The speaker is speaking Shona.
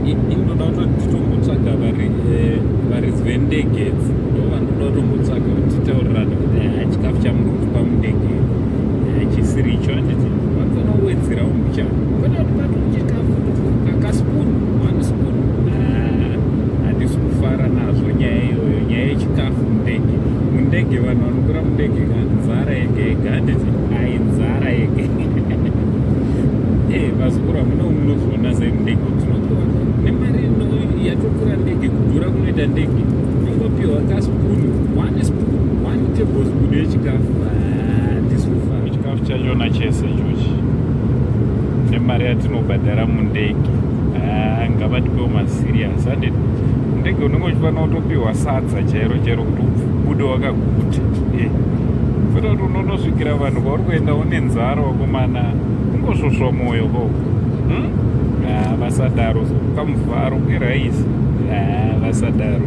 Inoda kutoti titombotsvaga eh, varidzi vendege idzi ndo vanoda kutombotsvaga kuti titaurirane kuti haa chikafu chamuri kutipa mundege hachisiri icho handiti vanofanira kuwedzerawo mbichana kwete kuti pato chikafu kakaspoon one spoon handisi kufara nazvo nyaya iyoyo nyaya yechikafu mundege mundege vanhu vanokwira mundege ka nzara yega yega handiti ai nzara yega Eh, vazukuru hamuna munozviona sei mundege tinopiwa nemari yatokwira ndege kudhura kunoita ndege tingopiwa kaspoon one spoon one tablespoon yechikafu handisi kufara chikafu chachona chese ichochi nemari yatinobhadhara mundege ah, ngavatipewo maserious handiti ndege unenge uchifanira kutopiwa sadza chairo chairo kuti ubude wakaguta eh. kwete kuti unonosvikira vanhu kwauri kuenda une nzara wakomana ungosvosva mwoyo ko hmm? ah, vasadaro so kamuvharo keraisi ah, vasadaro.